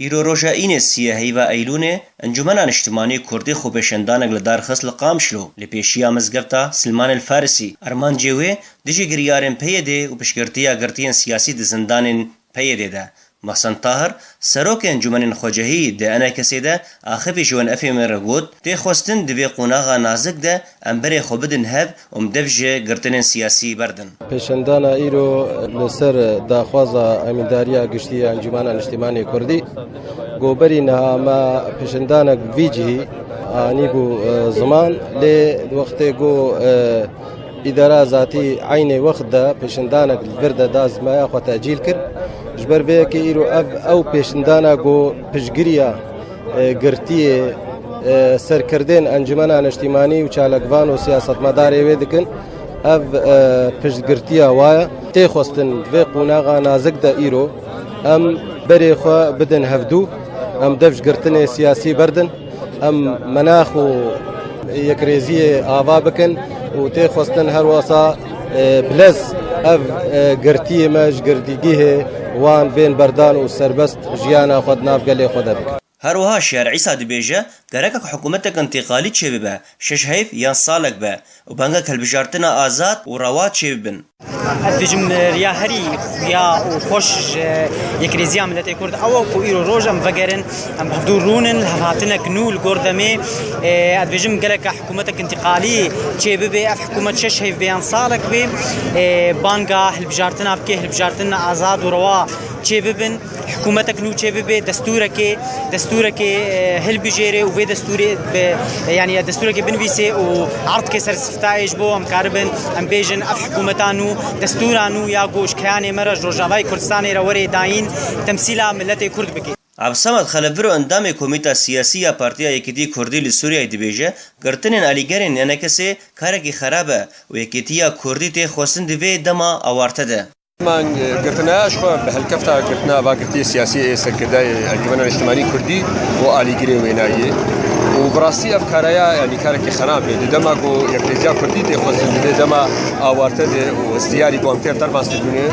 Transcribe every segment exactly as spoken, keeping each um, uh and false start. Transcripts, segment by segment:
Îro roja înê siyê heyva Eylûnê, Encûmena Niştimanî Kurdî xwepêşandanek li dar xist li Qamişlo, li pêşiya mizgefta Silmanê li Farisî. Armancê wê dijî giryarên P Y D'ê û piştgirtiya girtiyên siyasî di zindanên P Y D'ê de. Mehsen Tahir, serokê Encûmenên Xwecehî di E N K S'ê de axivî ji Wen F M'ê re got, tê xwestin di vê qonaxa nazik de em berê xwe bidin hev û em dev ji girtinên siyasî berdin. Pêşendana îro li ser daxwaza Emîndariya Giştî ya Encûmena Niştimanê Kurdî, ku berî niha me pêşendanek vî cihî anîbû, e, ziman, lê wextê ku, e, îdara zatî eynê wext de pêşendanek li vir de da zimaya xwe tecîl kir. Ji ber vê yekê îro ev, ew pêşendana ku piştgiriya, e, girtiyê, e, serkirdên Encûmena Niştimanî û çalakvan û siyasetmedarê wê dikin, ev, e, piştgirtiya wa ye. Tê xwestin vê qonaxa nazik de îro em berê xwe bidin hevdû, em dev ji girtinê siyasî berdin, em menax û yekrêziyê ava bikin û tê xwestin her wesa, e, bi lez ev, e, girtiyê me ji girtîgihê wan bên berdan û serbest jiyana xwe di nav gelê xwe de bikin. Her wiha Şiyer Îsa dibêje, gerek e ku hikûmetek întîqalî çêbibe, şeş heyv yan salek be û bangek hilbijartina azad û rewa çêbibin. Ez dibêjim, riya herî xuya û xweş ji Yekrêziya Miletê Kurd ew e ku îro roj em vegerin, em bi hevdû rûnin, li hevhatinek nû li gor demê. E, ez dibêjim gelek hikûmetek întîqalî çêbibe, ev hikûmet şeş heyv bê yan salek bê. E, banga hilbijartina bike, hilbijartina azad û rewa çêbibin. Hikûmetek nû çêbibe, destûrekê, destûrekê, e, hilbijêre û vê destûrê bi, e, yanî destûrekê binivîsê û erdkê ser sifta ê ji bo em karibin, em bêjin, ev hikûmeta nû, destûra nû ya ku ji keyanê me re, ji Rojavayê Kurdistanê re were dayîn, temsîla miletê Kurd bike. Abdulsamed Xelefviro, endamê Komîta Siyasî ya Partiya Yekîtî Kurdî li Sûriyeyê dibêje, girtinên alîgerên E N K S'ê karekî xerab e û yekîtiya Kurdî tê xwestin di vê dema awarte de. Man, e, girtina ji xwe bi helkefta girtina va girtiyê siyasî ê serkirdeyê Encûmena Niştimanî Kurdî û alîgirê wênayê. Û bi rastî ev karaya, yanî karekî xerab e. Di dema ku Yekrêziya Kurdî tê xwestin di vê dema awarte de û hestiyarî ku em têr derbas dibûne,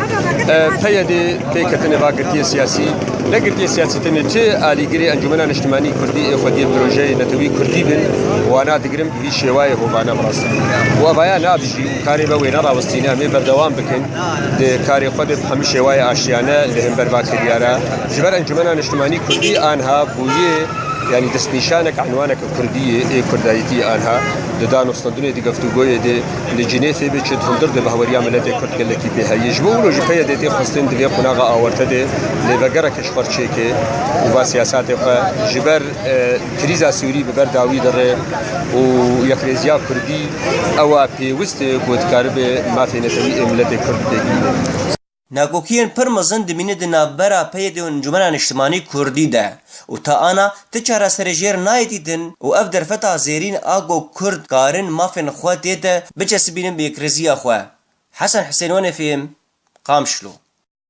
e, P Y D'ê pêketinê va girtiyê siyasî, ne girtiyê siyasî tenê çi alîgirê Encûmena Niştimanî Kurdî ê xwediyê projeyê netewî Kurdî bin, wana digirin. Vî şêwayê hovane bi rastî. Û evaya nabijî û karê me wê nerawestîne, em ê berdewam bikin. Di karê xwe de bi hemî şêwayê aştiyane li hember va kiryara. Ji ber Encûmena Niştimanî Kurdî anha bûye, yanî destnîşanek, enwanek Kurdiyê, ê Kurdayîtî anha di dan û standûnê di geftûgoyê de li Cinêfê be çi di hundir de bi heweriya miletê Kurd gelekî pê heye. Ji bo wilo ji P Y D'ê tê xwestin di vê qonaxa awarte de lêvegereke ji xwe çêke û va siyasatê xwe ji ber, e, Krîza Sûrî bi ber dawî dire û yekrêziya Kurdî ew a pêwist e ku dikaribe mafê netewî ê miletê Kurd pêk bîne. Nakokiyên pir mezin dimîne di navbera P Y D û Encûmena Niştimanî Kurdî de û ta ana ti çareserê jêr nayê dîtin û ev derfeta zêrîn a ku Kurd karin mafên xwe tê de biçesibînin bi yekrêziya xwe. Hesen Hisên, Wen F M, Qamişlo.